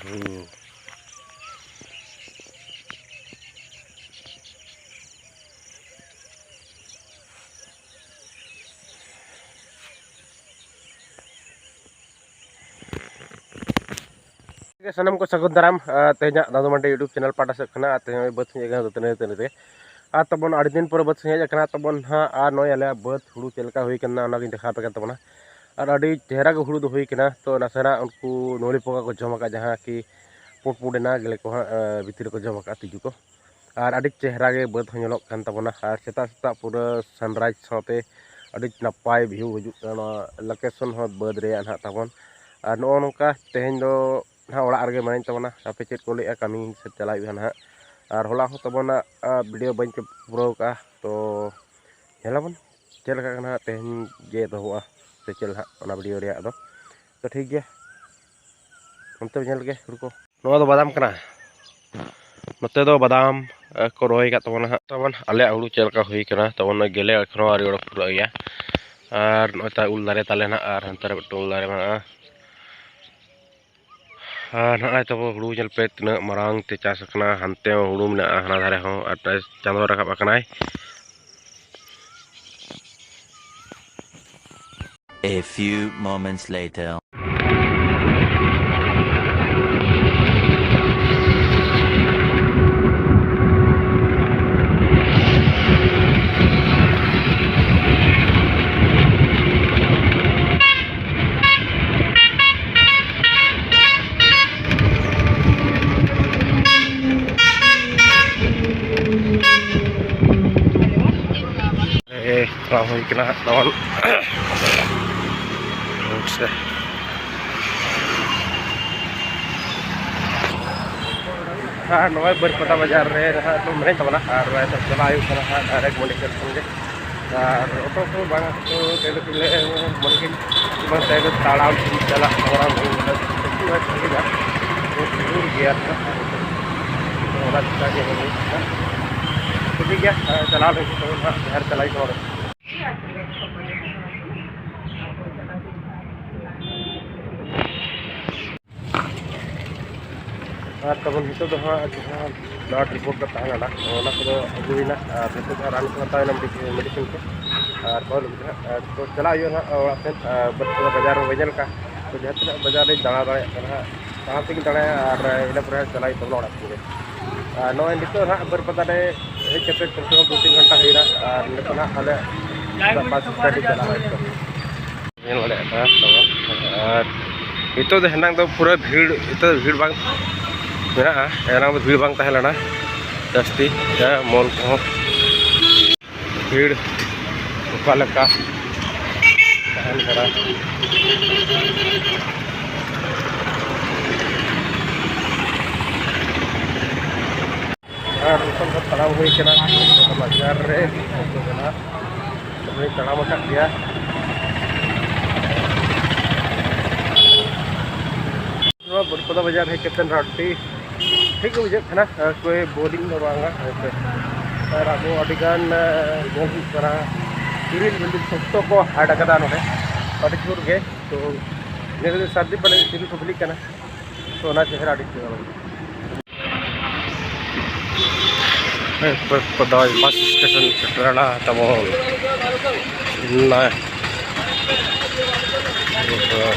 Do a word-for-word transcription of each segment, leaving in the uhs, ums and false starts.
ᱦᱩᱲᱩ᱾ ᱥᱟᱱᱟᱢ ᱠᱚ ᱥᱟᱹᱜᱩᱱ ᱫᱟᱨᱟᱢ, ᱟᱨ ᱛᱮᱦᱮᱧᱟᱜ ᱫᱟᱫᱩ ᱢᱟᱱᱰᱤ YouTube channel ᱯᱟᱦᱴᱟ ᱥᱮᱫ ᱠᱷᱚᱱᱟᱜ᱾ ᱟᱨ ᱛᱮᱦᱮᱧ ᱵᱟᱹᱫᱽ ᱥᱮᱫ ᱤᱧ ᱦᱮᱡ ᱟᱠᱟᱱᱟ ᱫᱟᱹᱛᱟᱹᱱᱤ ᱫᱟᱹᱛᱟᱹᱱᱤ ᱛᱮ᱾ ᱟᱨ ᱛᱟᱵᱚᱱ ᱟᱹᱰᱤ ᱫᱤᱱ ᱯᱚᱨᱮ ᱵᱟᱹᱫᱽ ᱥᱮᱫ ᱤᱧ ᱦᱮᱡ ᱟᱠᱟᱱᱟ ᱛᱟᱵᱚᱱ ᱦᱟᱸᱜ᱾ ᱟᱨ ᱱᱚᱜᱼᱚᱭ ᱟᱞᱮᱭᱟᱜ ᱵᱟᱹᱫᱽ ᱦᱩᱲᱩ ᱪᱮᱫ ᱞᱮᱠᱟ ᱦᱩᱭ ᱠᱟᱱᱟ ᱚᱱᱟᱜᱤᱧ ᱫᱮᱠᱷᱟᱣ ᱟᱯᱮ ᱠᱟᱱ ᱛᱟᱵᱚᱱᱟ᱾ ᱟᱨ ᱟᱹᱰᱤ ᱪᱮᱦᱨᱟ ᱜᱮ ᱦᱩᱲᱩ ᱫᱚ ᱦᱩᱭ ᱠᱟᱱᱟ᱾ ᱛᱚ ᱱᱟᱥᱮᱱᱟᱜ ᱩᱱᱠᱩ ᱱᱩᱲᱤ ᱯᱚᱠᱟ ᱠᱚ ᱡᱚᱢ ᱟᱠᱟᱫ, ᱡᱟᱦᱟᱸ ᱠᱤ ᱯᱩᱸᱰ ᱯᱩᱸᱰ ᱮᱱᱟ ᱜᱮᱞᱮ ᱠᱚ ᱦᱟᱸᱜ, ᱮ, ᱵᱷᱤᱛᱤᱨ ᱨᱮᱠᱚ ᱡᱚᱢ ᱟᱠᱟᱫ ᱛᱤᱡᱩ ᱠᱚ᱾ ᱟᱨ ᱟᱹᱰᱤ ᱪᱮᱦᱨᱟ ᱜᱮ ᱵᱟᱹᱫᱽ ᱦᱚᱸ ᱧᱮᱞᱚᱜ ᱠᱟᱱ ᱛᱟᱵᱚᱱᱟ᱾ ᱟᱨ ᱥᱮᱛᱟᱜ ᱥᱮᱛᱟᱜ ᱯᱩᱨᱟᱹ sunrise ᱥᱟᱶᱛᱮ ᱟᱹᱰᱤ ᱱᱟᱯᱟᱭ view ᱦᱤᱡᱩᱜ ᱠᱟᱱᱟ᱾ ᱱᱚᱣᱟ location ᱦᱚᱸ ᱵᱟᱹᱫᱽ ᱨᱮᱭᱟᱜ ᱱᱟᱦᱟᱜ ᱛᱟᱵᱚᱱ᱾ ᱟᱨ ᱱᱚᱜᱼᱚ ᱱᱚᱝᱠᱟ ᱛᱮᱦᱮᱧ ᱫᱚ ᱱᱟᱦᱟᱜ ᱚᱲᱟᱜ ᱨᱮᱜᱮ ᱢᱮᱱᱟᱹᱧ ᱛᱟᱵᱚᱱᱟ᱾ ᱟᱯᱮ ᱪᱮᱫ ᱠᱚ ᱞᱟᱹᱭᱮᱫᱼᱟ, ᱠᱟᱹᱢᱤ ᱥᱮᱫ ᱪᱟᱞᱟᱜ ᱦᱩᱭᱩᱜᱼᱟ ᱱᱟᱦᱟᱜ᱾ ᱟᱨ ᱦᱚᱞᱟ ᱦᱚᱸ ᱛᱟᱵᱚᱱᱟᱜ, ᱟ, video ᱵᱟᱹᱧ ᱯᱩᱨᱟᱹᱣ ᱠᱟᱜᱼᱟ᱾ ᱛᱚ ᱧᱮᱞᱟᱵᱚᱱ ᱪᱮᱫ ᱞᱮᱠᱟ ᱠᱟᱱᱟ ᱛᱮᱦᱮᱧ ᱡᱮ ᱮᱛᱚᱦᱚᱵᱚᱜᱼᱟ ᱥᱮ ᱪᱮᱫ ᱦᱟᱸᱜ ᱚᱱᱟ video ᱨᱮᱭᱟᱜ ᱫᱚ᱾ ᱛᱚ ᱴᱷᱤᱠ ᱜᱮᱭᱟ, ᱚᱱᱛᱮ ᱧᱮᱞ ᱜᱮ ᱦᱩᱲᱩ ᱠᱚ᱾ ᱱᱚᱣᱟ ᱫᱚ ᱵᱟᱫᱟᱢ ᱠᱟᱱᱟ᱾ ᱱᱚᱛᱮ ᱫᱚ ᱵᱟᱫᱟᱢ, ᱮ, ᱠᱚ ᱨᱚᱦᱚᱭ ᱟᱠᱟᱫ ᱛᱟᱵᱚᱱᱟ ᱦᱟᱸᱜ᱾ ᱛᱟᱵᱚᱱ ᱟᱞᱮᱭᱟᱜ ᱦᱩᱲᱩ ᱪᱮᱫ ᱞᱮᱠᱟ ᱦᱩᱭ ᱠᱟᱱᱟ, ᱛᱟᱵᱚᱱ ᱜᱮᱞᱮ ᱮᱠᱷᱚᱱᱳ ᱟᱹᱣᱨᱤ ᱚᱰᱚᱠ ᱯᱩᱨᱟᱹᱜ ᱜᱮᱭᱟ᱾ ᱟᱨ ᱱᱚᱜᱼᱚᱭ ᱛᱟ ᱩᱞ ᱫᱟᱨᱮ ᱛᱟᱞᱮ ᱱᱟᱦᱟᱜ, ᱟᱨ ᱦᱟᱱᱛᱮ ᱨᱮ ᱢᱤᱫᱴᱟᱝ ᱩᱞ ᱫᱟᱨᱮ ᱢᱮᱱᱟᱜᱼᱟ᱾ ᱟᱨ ᱱᱚᱜᱼᱚᱭ ᱛᱟᱵᱚ ᱦᱩᱲᱩ ᱧᱮᱞ ᱯᱮ ᱛᱤᱱᱟᱹᱜ ᱢᱟᱨᱟᱝ ᱛᱮ ᱪᱟᱥ ᱟᱠᱟᱱᱟ, ᱦᱟᱱᱛᱮ ᱦᱚᱸ ᱦᱩᱲᱩ ᱢᱮᱱᱟᱜᱼᱟ, ᱦᱟᱱᱟ ᱫᱷᱟᱨᱮ ᱦᱚᱸ᱾ ᱟᱨ ᱪᱟᱸᱫᱚ ᱨᱟᱠᱟᱵ ᱟᱠᱟᱱᱟᱭ᱾ A few moments later. ᱮ, ᱪᱟᱞᱟᱣ ᱦᱩᱭ ᱠᱟᱱᱟ ᱦᱟᱸᱜ ᱛᱟᱵᱚᱱ᱾ ᱟᱪᱪᱷᱟ᱾ ᱟᱨ ᱱᱚᱜᱼᱚᱭ ᱵᱟᱹᱨᱤᱯᱟᱫᱟ ᱵᱟᱡᱟᱨ ᱨᱮ ᱱᱟᱦᱟᱜ ᱫᱚ ᱢᱮᱱᱟᱜ ᱛᱟᱵᱚᱱᱟ, ᱟᱨ ᱱᱤᱛᱚᱜ ᱪᱟᱞᱟᱜ ᱦᱩᱭᱩᱜ ᱠᱟᱱᱟ ᱦᱟᱸᱜ direct ᱢᱚᱱᱤᱠᱮᱨ ᱠᱷᱚᱱ ᱜᱮ᱾ ᱟᱨ ᱚᱴᱳ ᱠᱚ ᱵᱟᱝ ᱛᱚ ᱛᱮᱞᱮ ᱛᱮᱞᱮ ᱢᱚᱱᱤᱠᱮᱨ ᱵᱟᱝ ᱛᱮ ᱛᱟᱲᱟᱢ ᱛᱮ ᱪᱟᱞᱟᱜ ᱛᱟᱵᱚᱱᱟ᱾ ᱫᱷᱤᱨ ᱜᱮᱭᱟ ᱛᱚ, ᱚᱱᱟ ᱪᱤᱠᱟ ᱜᱮ ᱦᱩᱭᱩᱜ ᱠᱟᱱᱟ᱾ ᱴᱷᱤᱠ ᱜᱮᱭᱟ, ᱪᱟᱞᱟᱣ ᱞᱮᱱ ᱜᱮ ᱛᱟᱵᱚᱱ ᱦᱟᱸᱜ ᱡᱟᱦᱮᱨ ᱪᱟᱞᱟᱣ ᱦᱩᱭᱩᱜ ᱛᱟᱵᱚᱱᱟ᱾ ᱟᱨ ᱛᱟᱵᱚᱱ ᱱᱤᱛᱚᱜ ᱫᱚ ᱦᱟᱸᱜ ᱡᱟᱦᱟᱸ blood report ᱠᱚ ᱛᱟᱦᱮᱸ ᱞᱮᱱᱟ, ᱚᱱᱟ ᱠᱚᱫᱚ ᱟᱹᱜᱩ ᱦᱩᱭᱱᱟ᱾ ᱟᱨ ᱱᱤᱛᱚᱜ ᱫᱚ ᱦᱟᱸᱜ ᱨᱟᱱ ᱠᱚ ᱦᱟᱛᱟᱣ ᱮᱱᱟ, medicine, medicine ᱠᱚ᱾ ᱟᱨ ᱵᱟᱹᱱᱩᱜ ᱜᱮ ᱦᱟᱸᱜ, ᱟᱨ ᱛᱚ ᱪᱟᱞᱟᱜ ᱦᱩᱭᱩᱜᱼᱟ ᱦᱟᱸᱜ ᱚᱲᱟᱜ ᱥᱮᱫ, ᱟᱨ ᱵᱟᱹᱨᱯᱟᱫᱟ ᱵᱟᱡᱟᱨ ᱦᱚᱸ ᱵᱟᱹᱧ ᱧᱮᱞ ᱠᱟᱜᱼᱟ᱾ ᱛᱚ ᱡᱟᱦᱟᱸ ᱛᱤᱱᱟᱹᱜ ᱵᱟᱡᱟᱨ ᱨᱤᱧ ᱫᱟᱬᱟ ᱫᱟᱲᱮᱭᱟᱜ ᱠᱟᱱᱟ ᱦᱟᱸᱜ, ᱛᱟᱲᱟᱢ ᱛᱮᱜᱤᱧ ᱫᱟᱬᱟᱭᱟ᱾ ᱟᱨ ᱤᱱᱟᱹ ᱯᱚᱨᱮ ᱦᱟᱸᱜ ᱪᱟᱞᱟᱜ ᱦᱩᱭᱩᱜ ᱛᱟᱵᱚᱱᱟ ᱚᱲᱟᱜ ᱥᱮᱫ ᱜᱮ᱾ ᱟᱨ ᱱᱚᱜᱼᱚᱭ ᱱᱤᱛᱚᱜ ᱦᱟᱸᱜ ᱵᱟᱹᱨᱯᱟᱫᱟ ᱨᱮ ᱦᱮᱡ ᱠᱟᱛᱮ ᱠᱚᱢ ᱥᱮ ᱠᱚᱢ ᱫᱩ ᱛᱤᱱ ᱜᱷᱚᱱᱴᱟ ᱦᱩᱭᱱᱟ᱾ ᱟᱨ ᱱᱤᱛᱚᱜ ᱦᱟᱸᱜ ᱟᱞᱮ ᱵᱟᱥ ᱥᱴᱮᱱᱰ ᱨᱮ ᱪᱟᱞᱟᱜ ᱦᱩᱭᱩᱜ ᱠᱟᱱᱟ᱾ ᱧᱮᱞ ᱫᱟᱲᱮᱭᱟᱜ ᱠᱟᱱᱟ ᱛᱟᱵᱚᱱ᱾ ᱟᱨ ᱱᱤᱛᱚᱜ ᱫᱚ ᱦᱮᱱᱟᱝ ᱫᱚ ᱯᱩᱨᱟᱹ ᱵᱷᱤᱲ, ᱱᱤᱛᱚᱜ ᱫᱚ ᱵᱷᱤᱲ ᱵᱟᱝ ᱢᱮᱱᱟᱜᱼᱟ, ᱮᱱᱟᱝ ᱫᱚ ᱵᱷᱤᱲ ᱵᱟᱝ ᱛᱟᱦᱮᱸ ᱞᱮᱱᱟ ᱡᱟᱹᱥᱛᱤ, ᱦᱮᱸ, ᱢᱚᱞ ᱠᱚᱦᱚᱸ ᱵᱷᱤᱲ ᱚᱠᱟ ᱞᱮᱠᱟ ᱛᱟᱦᱮᱱ ᱠᱟᱱᱟ᱾ ᱟᱨ ᱱᱤᱛᱚᱜ ᱫᱚ ᱛᱟᱲᱟᱢ ᱦᱩᱭ ᱠᱟᱱᱟ ᱵᱟᱡᱟᱨ ᱨᱮ, ᱱᱤᱛᱚᱜ ᱫᱚ ᱱᱟᱦᱟᱜ ᱫᱚᱢᱮᱧ ᱛᱟᱲᱟᱢ ᱟᱠᱟᱫ ᱜᱮᱭᱟ᱾ ᱱᱚᱣᱟ ᱵᱟᱹᱨᱯᱟᱫᱟ ᱵᱟᱡᱟᱨ ᱦᱮᱡ ᱠᱟᱛᱮ ᱱᱟᱦᱟᱜ ᱟᱹᱰᱤ ᱴᱷᱤᱠ ᱜᱮ ᱵᱩᱡᱷᱟᱹᱜ ᱠᱟᱱᱟ, ᱟᱨ ᱠᱚᱭ boring ᱫᱚ ᱵᱟᱝᱟ, ᱦᱮᱸ ᱥᱮ᱾ ᱟᱨ ᱟᱵᱚ ᱟᱹᱰᱤᱜᱟᱱ, ᱮ, ᱧᱮᱞ ᱦᱩᱭᱩᱜ ᱠᱟᱱᱟ, ᱛᱤᱨᱤᱞ ᱵᱤᱞᱤ ᱥᱚᱠᱛᱚ ᱠᱚ ᱦᱟᱴ ᱟᱠᱟᱫᱟ ᱱᱚᱰᱮ, ᱟᱹᱰᱤ ᱡᱳᱨ ᱜᱮ᱾ ᱛᱚ ᱧᱮᱞ ᱥᱟᱹᱨᱫᱤ ᱯᱟᱞᱮ ᱛᱤᱨᱤᱞ ᱠᱚ ᱵᱤᱞᱤᱜ ᱠᱟᱱᱟ, ᱛᱚ ᱚᱱᱟ ᱪᱮᱦᱨᱟ ᱟᱹᱰᱤ ᱪᱮᱦᱨᱟ ᱵᱩᱡᱷᱟᱹᱜ ᱠᱟᱱᱟ᱾ ᱵᱟᱥ ᱥᱴᱮᱥᱚᱱ ᱥᱮᱴᱮᱨᱮᱱᱟ ᱛᱟᱵᱚᱱ᱾ ᱱᱟ-,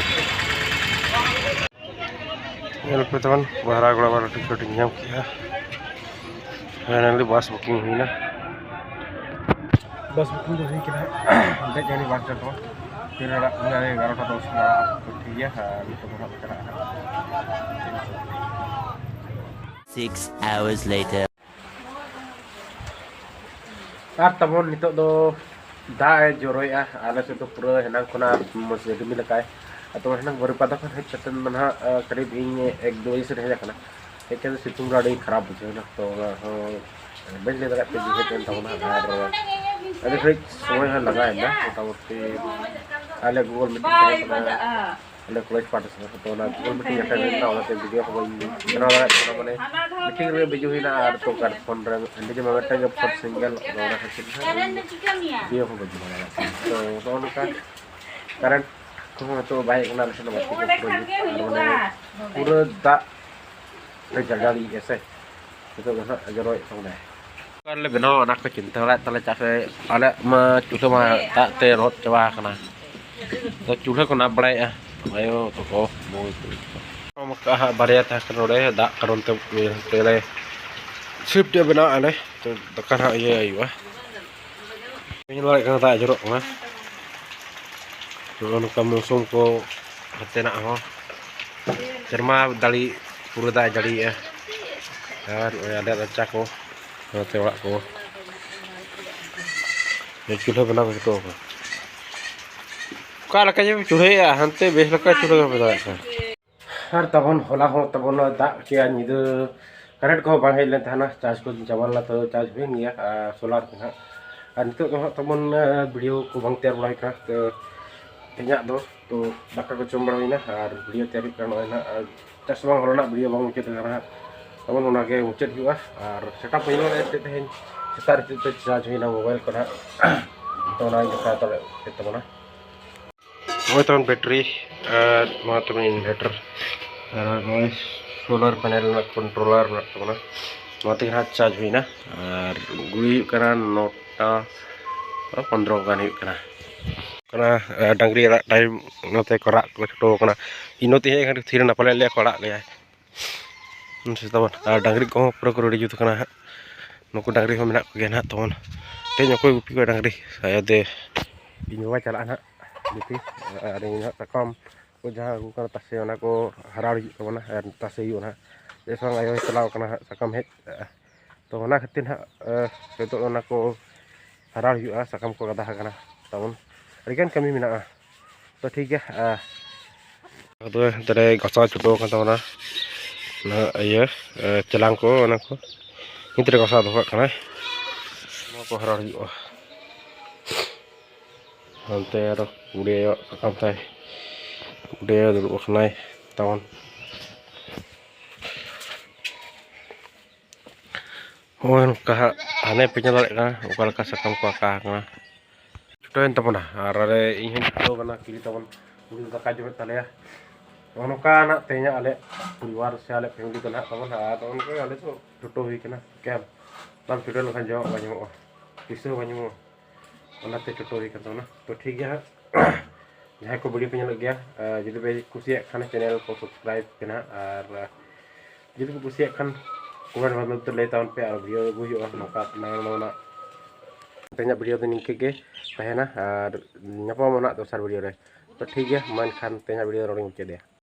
ᱧᱮᱞ ᱯᱮ ᱛᱟᱵᱚᱱ, ᱵᱟᱦᱨᱟᱜᱚᱲᱟ ᱵᱟᱨᱚ ᱴᱤᱠᱤᱴ ᱤᱧ ᱧᱟᱢ ᱠᱮᱜᱼᱟ᱾ Finally ᱵᱟᱥ booking ᱦᱩᱭᱱᱟ᱾ ᱵᱟᱥ booking ᱫᱚ ᱦᱩᱭ ᱠᱟᱱᱟ᱾ ᱫᱮᱡ ᱮᱱᱟᱞᱤᱧ ᱵᱟᱥ ᱨᱮᱫᱚ᱾ ᱛᱤᱱ ᱨᱮ ᱚᱲᱟᱜ ᱠᱷᱚᱱ ᱮᱜᱟᱨᱚᱴᱟ ᱫᱚᱥ ᱨᱮ ᱚᱲᱟᱜ ᱠᱚ ᱴᱷᱤᱠ ᱜᱮᱭᱟ᱾ ᱟᱨ ᱱᱤᱛᱚᱜ ᱫᱚ ᱦᱟᱸᱜ ᱪᱟᱞᱟᱜ ᱦᱟᱸᱜ᱾ Six hours later. ᱟᱨ ᱛᱟᱵᱚᱱ ᱱᱤᱛᱚᱜ ᱫᱚ ᱫᱟᱜ ᱮ ᱡᱚᱨᱚᱭᱮᱜᱼᱟ᱾ ᱟᱞᱮ ᱥᱮᱫ ᱫᱚ ᱯᱩᱨᱟᱹ ᱦᱮᱱᱟᱝ ᱠᱷᱚᱱᱟᱜ ᱢᱚᱡᱽ ᱨᱤᱢᱤᱞ ᱟᱠᱟᱭ᱾ ᱟᱫᱚ ᱦᱮᱱᱟᱝ ᱵᱟᱹᱨᱤᱯᱟᱫᱟ ᱠᱷᱚᱱ ᱦᱮᱡ ᱠᱟᱛᱮ ᱫᱚ ᱱᱟᱦᱟᱜ, ᱟᱸ, ᱠᱟᱹᱴᱤᱡ ᱤᱧ ᱮᱠ ᱫᱩ ᱵᱟᱡᱮ ᱥᱮᱫ ᱦᱮᱡ ᱟᱠᱟᱱᱟ᱾ ᱦᱮᱡ ᱠᱟᱛᱮ ᱥᱤᱛᱩᱝ ᱨᱮ ᱟᱹᱰᱤ ᱠᱷᱟᱨᱟᱯ ᱵᱩᱡᱷᱟᱹᱣ ᱮᱱᱟ᱾ ᱛᱚ ᱚᱱᱟ ᱦᱚᱸ ᱵᱟᱹᱧ ᱞᱟᱹᱭ ᱫᱟᱲᱮᱭᱟᱜ ᱛᱮ ᱡᱮ ᱦᱮᱡ ᱮᱱ ᱛᱟᱵᱚᱱᱟ᱾ ᱟᱨ ᱟᱹᱰᱤ ᱜᱷᱟᱹᱲᱤᱡ ᱥᱚᱢᱚᱭ ᱦᱚᱸ ᱞᱟᱜᱟᱣ ᱮᱱᱟ, ᱢᱚᱴᱟᱢᱩᱴᱤ ᱟᱞᱮ Google Meeting ᱛᱟᱦᱮᱸ ᱠᱟᱱᱟ᱾ ᱟᱞᱮ ᱠᱚᱞᱮᱡᱽ ᱯᱟᱦᱴᱟ ᱥᱮᱫ ᱠᱷᱚᱱ ᱚᱱᱟ Google Meeting ᱟᱴᱮᱫ ᱦᱩᱭ ᱞᱮᱱᱟ, ᱚᱱᱟᱛᱮ video ᱦᱚᱸ ᱵᱟᱹᱧ ᱵᱮᱱᱟᱣ ᱫᱟᱲᱮᱭᱟᱜ ᱠᱟᱱᱟ᱾ ᱢᱟᱱᱮ meeting ᱨᱮ busy ᱦᱩᱭᱱᱟ, ᱟᱨ ᱛᱚ ᱚᱠᱟ ᱯᱷᱳᱱ ᱨᱮ ᱱᱤᱡᱮ ᱢᱟ ᱢᱤᱫᱴᱟᱝ ᱜᱮ ᱯᱷᱳᱱ single, ᱟᱫᱚ ᱚᱱᱟ ᱠᱷᱟᱹᱛᱤᱨ ᱛᱮ video ᱦᱚᱸ ᱵᱟᱹᱧ ᱵᱮᱱᱟᱣ ᱫᱟᱲᱮᱭᱟᱜ ᱠᱟᱱᱟ᱾ ᱛᱚ ᱱᱚᱜᱼᱚ ᱱᱚᱝᱠᱟ current ᱠᱚᱦᱚᱸ ᱱᱤᱛᱚᱜ ᱵᱟᱭ ᱦᱮᱡ ᱠᱟᱱᱟ ᱟᱞᱮ ᱥᱮᱫ ᱫᱚ᱾ ᱵᱟᱹᱲᱛᱤ ᱠᱚ ᱯᱩᱨᱟᱹ ᱧᱩᱛ, ᱟᱨ ᱢᱟᱱᱮ ᱯᱩᱨᱟᱹ ᱫᱟᱜ ᱡᱟᱭᱜᱟ ᱤᱭᱟᱹ ᱥᱮ, ᱱᱤᱛᱚᱜ ᱫᱚ ᱦᱟᱸᱜ ᱡᱚᱨᱚᱭᱮᱫ ᱛᱟᱵᱚᱱᱟᱭ᱾ ᱚᱠᱟ ᱨᱮᱞᱮ ᱵᱮᱱᱟᱣᱟ, ᱚᱱᱟ ᱠᱚ ᱪᱤᱱᱛᱟᱹ ᱵᱟᱲᱟᱭᱮᱫ ᱛᱟᱞᱮ, ᱪᱟᱥ ᱨᱮ ᱟᱞᱮᱭᱟᱜ ᱢᱟ ᱪᱩᱞᱦᱟᱹ ᱢᱟ ᱫᱟᱜ ᱛᱮ ᱞᱚᱦᱚᱫ ᱪᱟᱵᱟ ᱟᱠᱟᱱᱟ᱾ ᱛᱚ ᱪᱩᱞᱦᱟᱹ ᱠᱚ ᱱᱟᱯ ᱵᱟᱲᱟᱭᱮᱫᱼᱟ ᱟᱭᱳ ᱛᱟᱠᱚ, ᱵᱟᱹᱵᱩ ᱛᱟᱠᱚ᱾ ᱚᱱᱠᱟ ᱦᱟᱸᱜ ᱵᱟᱨᱭᱟ ᱛᱟᱦᱮᱸ ᱠᱟᱱᱟ ᱱᱚᱰᱮ, ᱫᱟᱜ ᱠᱟᱨᱚᱱ ᱛᱮ ᱛᱮᱞᱮ ᱥᱤᱯᱴ ᱵᱮᱱᱟᱣᱮᱫᱼᱟ ᱞᱮ᱾ ᱛᱚ ᱫᱟᱠᱟ ᱦᱟᱸᱜ ᱤᱭᱟᱹ ᱦᱩᱭᱩᱜᱼᱟ᱾ ᱧᱮᱞ ᱫᱟᱲᱮᱭᱟᱜ ᱠᱟᱱᱟ, ᱫᱟᱜ ᱡᱚᱨᱚᱜ ᱠᱟᱱᱟ᱾ ᱱᱚᱜᱼᱚ ᱱᱚᱝᱠᱟ ᱢᱳᱥᱩᱢ ᱠᱚ ᱦᱟᱱᱛᱮᱱᱟᱜ ᱦᱚᱸ, ᱥᱮᱨᱢᱟ ᱫᱟᱲᱮ ᱯᱩᱨᱟᱹ ᱫᱟᱜ ᱮ ᱡᱟᱹᱲᱤᱭᱮᱜᱼᱟ᱾ ᱟᱨ ᱱᱚᱜᱼᱚᱭ ᱟᱞᱮᱭᱟᱜ ᱨᱟᱪᱟ ᱠᱚ, ᱱᱚᱛᱮ ᱚᱲᱟᱜ ᱠᱚ, ᱪᱩᱞᱦᱟᱹ ᱵᱮᱱᱟᱣ ᱠᱚ ᱡᱚᱛᱚ ᱠᱚ᱾ ᱚᱠᱟ ᱞᱮᱠᱟ ᱡᱮ ᱪᱩᱞᱦᱟᱹᱭᱟ, ᱦᱟᱱᱛᱮ ᱵᱮᱥ ᱞᱮᱠᱟ ᱪᱩᱞᱦᱟᱹ ᱵᱟᱯᱮ ᱫᱟᱲᱮᱭᱟᱜ ᱠᱟᱱᱟ᱾ ᱟᱨ ᱛᱟᱵᱚᱱ ᱦᱚᱞᱟ ᱦᱚᱸ ᱛᱟᱵᱚᱱ ᱫᱟᱜ ᱠᱮᱜᱼᱟ ᱧᱤᱫᱟᱹ, ᱠᱟᱨᱮᱱᱴ ᱠᱚᱦᱚᱸ ᱵᱟᱝ ᱦᱮᱡ ᱞᱮᱱ ᱛᱟᱦᱮᱱᱟ, ᱪᱟᱨᱡᱽ ᱠᱚ ᱪᱟᱵᱟ ᱞᱮᱱᱟ, ᱛᱚ ᱪᱟᱨᱡᱽ ᱦᱩᱭᱮᱱ ᱜᱮᱭᱟ᱾ ᱟᱨ ᱥᱳᱞᱟᱨ ᱛᱮ ᱱᱟᱦᱟᱜ᱾ ᱟᱨ ᱱᱤᱛᱚᱜ ᱫᱚ ᱦᱟᱸᱜ ᱛᱟᱵᱚᱱ, ᱟᱸ, ᱵᱷᱤᱰᱤᱭᱳ ᱠᱚ ᱵᱟᱝ ᱛᱮᱭᱟᱨ ᱵᱟᱲᱟ ᱦᱩᱭ ᱠᱟᱱᱟ, ᱛᱚ ᱛᱮᱦᱮᱧᱟᱜ ᱫᱚ, ᱛᱚ ᱫᱟᱠᱟ ᱠᱚ ᱡᱚᱢ ᱵᱟᱲᱟ ᱦᱩᱭᱱᱟ ᱟᱨ ᱵᱷᱤᱰᱤᱭᱳ ᱛᱮᱭᱟᱨ ᱦᱩᱭᱩᱜ ᱠᱟᱱᱟ ᱱᱚᱜᱼᱚᱭ ᱱᱟᱦᱟᱜ᱾ ᱟᱨ ᱪᱟᱥ ᱵᱟᱝ ᱦᱚᱞᱟᱱᱟᱜ ᱵᱷᱤᱰᱤᱭᱳ ᱵᱟᱝ ᱢᱩᱪᱟᱹᱫ ᱟᱠᱟᱱᱟ ᱦᱟᱸᱜ, ᱛᱟᱵᱚᱱ ᱚᱱᱟᱜᱮ ᱢᱩᱪᱟᱹᱫ ᱦᱩᱭᱩᱜᱼᱟ᱾ ᱟᱨ ᱥᱮᱛᱟᱜ ᱯᱟᱹᱭᱞᱟᱹ ᱨᱮ ᱪᱮᱫ ᱛᱮᱦᱮᱧ ᱥᱮᱛᱟᱜ ᱨᱮ ᱪᱮᱫ ᱛᱮ ᱪᱟᱨᱡᱽ ᱦᱩᱭᱱᱟ ᱢᱳᱵᱟᱭᱤᱞ ᱠᱚ ᱱᱟᱦᱟᱜ, ᱛᱚ ᱚᱱᱟᱧ ᱫᱮᱠᱷᱟᱣ ᱦᱟᱛᱟᱲᱮᱫ ᱛᱟᱵᱚᱱᱟ᱾ ᱱᱚᱜᱼᱚᱭ ᱛᱟᱵᱚᱱ ᱵᱮᱴᱨᱤ ᱟᱨ ᱱᱚᱣᱟ ᱛᱟᱵᱚᱱ ᱤᱱᱵᱷᱟᱨᱴᱟᱨ ᱟᱨ ᱱᱚᱜᱼᱚᱭ ᱥᱳᱞᱟᱨ ᱯᱮᱱᱮᱞ ᱨᱮᱱᱟᱜ ᱠᱚᱱᱴᱨᱳᱞᱟᱨ ᱢᱮᱱᱟᱜ ᱛᱟᱵᱚᱱᱟ᱾ ᱱᱚᱣᱟ ᱛᱮᱜᱮ ᱱᱟᱦᱟᱜ ᱪᱟᱨᱡᱽ ᱦᱩᱭᱱᱟ᱾ ᱟᱨ ᱜᱷᱩᱲᱤ ᱦᱩᱭᱩᱜ ᱠᱟᱱᱟ ᱱᱚᱴᱟ ᱯᱚᱱᱫᱽᱨᱚ ᱜᱟᱱ ᱦᱩᱭᱩᱜ ᱠᱟᱱᱟ᱾ ᱠᱟᱱᱟ, ᱟᱨ ᱰᱟᱝᱨᱤ ᱟᱲᱟᱜ ᱴᱟᱭᱤᱢ ᱱᱚᱛᱮ ᱠᱚ ᱨᱟᱜ ᱠᱚ ᱪᱷᱩᱴᱟᱹᱣ ᱠᱟᱱᱟ᱾ ᱤᱧ ᱱᱚᱛᱮ ᱦᱮᱡ ᱠᱟᱛᱮ ᱛᱷᱤᱨ ᱮᱱᱟ, ᱯᱟᱞᱮ ᱞᱟᱹᱭᱟ ᱠᱚ ᱟᱲᱟᱜ ᱞᱮᱭᱟ᱾ ᱦᱩᱸ, ᱥᱮ ᱛᱟᱵᱚᱱ᱾ ᱟᱨ ᱰᱟᱝᱨᱤ ᱠᱚᱦᱚᱸ ᱯᱩᱨᱟᱹ ᱠᱚ ᱨᱮᱰᱤ ᱡᱩᱛ ᱠᱟᱱᱟ ᱦᱟᱸᱜ᱾ ᱱᱩᱠᱩ ᱰᱟᱝᱨᱤ ᱦᱚᱸ ᱢᱮᱱᱟᱜ ᱠᱚᱜᱮᱭᱟ ᱱᱟᱦᱟᱜ ᱛᱟᱵᱚᱱ᱾ ᱛᱮᱦᱮᱧ ᱚᱠᱚᱭ ᱜᱩᱯᱤ ᱠᱚᱣᱟ ᱰᱟᱝᱨᱤ? ᱥᱟᱭᱚᱫᱮ ᱤᱧ ᱵᱟᱵᱟ ᱪᱟᱞᱟᱜᱼᱟ ᱱᱟᱦᱟᱜ ᱜᱩᱯᱤ, ᱟᱨ ᱤᱧ ᱱᱟᱦᱟᱜ ᱥᱟᱠᱟᱢ ᱠᱚ ᱡᱟᱦᱟᱸ ᱟᱹᱜᱩ ᱠᱟᱱᱟ ᱛᱟᱥᱮ, ᱚᱱᱟ ᱠᱚ ᱦᱟᱨᱟᱲ ᱦᱩᱭᱩᱜ ᱛᱟᱵᱚᱱᱟ ᱟᱨ ᱛᱟᱥᱮ ᱦᱩᱭᱩᱜᱼᱟ ᱱᱟᱦᱟᱜ᱾ ᱡᱮ ᱥᱚᱝ ᱟᱭᱳᱭ ᱪᱟᱞᱟᱣ ᱠᱟᱱᱟ ᱦᱟᱸᱜ ᱥᱟᱠᱟᱢ ᱦᱮᱡ᱾ ᱛᱚ ᱚᱱᱟ ᱠᱷᱟᱹᱛᱤᱨ ᱱᱟᱦᱟᱜ, ᱮ, ᱱᱤᱛᱚᱜ ᱚᱱᱟ ᱠᱚ ᱦᱟᱨᱟᱲ ᱦᱩᱭᱩᱜᱼᱟ, ᱥᱟᱠᱟᱢ ᱠᱚ ᱜᱟᱫᱟ ᱟᱠᱟᱱᱟ ᱛᱟᱵᱚᱱ, ᱟᱹᱰᱤᱜᱟᱱ ᱠᱟᱹᱢᱤ ᱢᱮᱱᱟᱜᱼᱟ᱾ ᱛᱚ ᱴᱷᱤᱠ ᱜᱮᱭᱟ, ᱟ, ᱟᱫᱚ ᱱᱚᱛᱮ ᱨᱮ ᱜᱷᱟᱥᱟᱣ ᱪᱷᱩᱴᱟᱹᱣ ᱟᱠᱟᱱ ᱛᱟᱵᱚᱱᱟ᱾ ᱚᱱᱟ ᱤᱭᱟᱹ, ᱮ, ᱪᱮᱞᱟᱝ ᱠᱚ, ᱚᱱᱟ ᱠᱚ ᱱᱤᱛ ᱨᱮ ᱜᱷᱟᱥᱟᱣ ᱫᱚᱦᱚ ᱠᱟᱜ ᱠᱟᱱᱟᱭ᱾ ᱱᱚᱣᱟ ᱠᱚ ᱦᱟᱨᱟᱲ ᱦᱩᱭᱩᱜᱼᱟ᱾ ᱦᱟᱱᱛᱮ ᱟᱨᱚ ᱵᱩᱰᱷᱤ ᱟᱭᱳᱣᱟᱜ ᱥᱟᱠᱟᱢ ᱛᱟᱭ, ᱵᱩᱰᱷᱤ ᱟᱭᱳ ᱫᱩᱲᱩᱵ ᱟᱠᱟᱱᱟᱭ ᱛᱟᱵᱚᱱ᱾ ᱦᱚᱸᱜᱼᱚᱭ ᱱᱚᱝᱠᱟ ᱦᱟᱸᱜ ᱦᱟᱱᱮ ᱯᱮ ᱧᱮᱞ ᱫᱟᱲᱮᱭᱟᱜ ᱠᱟᱱᱟ ᱚᱠᱟ ᱞᱮᱠᱟ ᱥᱟᱠᱟᱢ ᱠᱚ ᱟᱠᱟ ᱟᱠᱟᱱᱟ᱾ ᱪᱷᱩᱴᱟᱹᱣᱮᱱ ᱛᱟᱵᱚᱱᱟ ᱟᱨ ᱟᱞᱮ, ᱤᱧ ᱦᱚᱸᱧ ᱪᱷᱩᱴᱟᱹᱣ ᱠᱟᱱᱟ, ᱠᱤᱨᱤ ᱛᱟᱵᱚᱱ ᱩᱱᱤ ᱫᱚ ᱫᱟᱠᱟᱭ ᱡᱚᱢᱮᱫ ᱛᱟᱞᱮᱭᱟ᱾ ᱱᱚᱜᱼᱚ ᱱᱚᱝᱠᱟ ᱱᱟᱜ ᱛᱮᱦᱮᱧᱟᱜ ᱟᱞᱮ ᱯᱚᱨᱤᱵᱟᱨ ᱥᱮ ᱟᱞᱮ ᱯᱷᱮᱢᱤᱞᱤ ᱫᱚ ᱱᱟᱦᱟᱜ ᱛᱟᱵᱚᱱ, ᱟᱨ ᱱᱚᱜᱼᱚ ᱱᱚᱝᱠᱟ ᱟᱞᱮ ᱫᱚ ᱪᱷᱩᱴᱟᱹᱣ ᱦᱩᱭ ᱠᱟᱱᱟ᱾ ᱠᱮᱢᱯ ᱵᱟᱢ ᱪᱷᱩᱴᱟᱹᱣ ᱞᱮᱱᱠᱷᱟᱱ ᱡᱚᱢᱟᱜ ᱵᱟᱝ ᱧᱟᱢᱚᱜᱼᱟ, ᱯᱩᱭᱥᱟᱹ ᱦᱚᱸ ᱵᱟᱝ ᱧᱟᱢᱚᱜᱼᱟ, ᱚᱱᱟᱛᱮ ᱪᱷᱩᱴᱟᱹᱣ ᱦᱩᱭ ᱠᱟᱱ ᱛᱟᱵᱚᱱᱟ᱾ ᱛᱚ ᱴᱷᱤᱠ ᱜᱮᱭᱟ ᱦᱟᱸᱜ, ᱡᱟᱦᱟᱸᱭ ᱠᱚ ᱵᱷᱤᱰᱤᱭᱳ ᱯᱮ ᱧᱮᱞᱮᱫ ᱜᱮᱭᱟ, ᱟᱨ ᱡᱩᱫᱤ ᱯᱮ ᱠᱩᱥᱤᱭᱟᱜ ᱠᱷᱟᱱ ᱪᱮᱱᱮᱞ ᱠᱚ ᱥᱟᱵᱥᱠᱨᱟᱭᱤᱵ ᱯᱮ ᱱᱟᱦᱟᱜ, ᱟᱨ ᱡᱩᱫᱤ ᱯᱮ ᱠᱩᱥᱤᱭᱟᱜ ᱠᱷᱟᱱ ᱠᱚᱢᱮᱱᱴ ᱢᱟᱫᱽᱫᱷᱚᱢ ᱛᱮ ᱞᱟᱹᱭ ᱛᱟᱵᱚᱱ ᱯᱮ, ᱟᱨ ᱵᱷᱤᱰᱤᱭᱳ ᱟᱹᱜᱩ ᱦᱩᱭᱩᱜᱼᱟ ᱱᱚᱝᱠᱟ ᱱᱟᱣᱟ ᱱᱟᱣᱟᱱᱟᱜ᱾ ᱛᱮᱦᱮᱧᱟᱜ ᱵᱷᱤᱰᱤᱭᱳ ᱫᱚ ᱱᱤᱝᱠᱟᱹ ᱜᱮ ᱛᱟᱦᱮᱱᱟ, ᱟᱨ ᱧᱟᱯᱟᱢ ᱟᱵᱚᱱ ᱱᱟᱦᱟᱜ ᱫᱚᱥᱟᱨ ᱵᱷᱤᱰᱤᱭᱳ ᱨᱮ᱾ ᱛᱚ ᱴᱷᱤᱠ ᱜᱮᱭᱟ, ᱢᱟ ᱮᱱᱠᱷᱟᱱ ᱛᱮᱦᱮᱧᱟᱜ ᱵᱷᱤᱰᱤᱭᱳ ᱫᱚ ᱱᱚᱰᱮᱧ ᱢᱩᱪᱟᱹᱫᱮᱜᱼᱟ᱾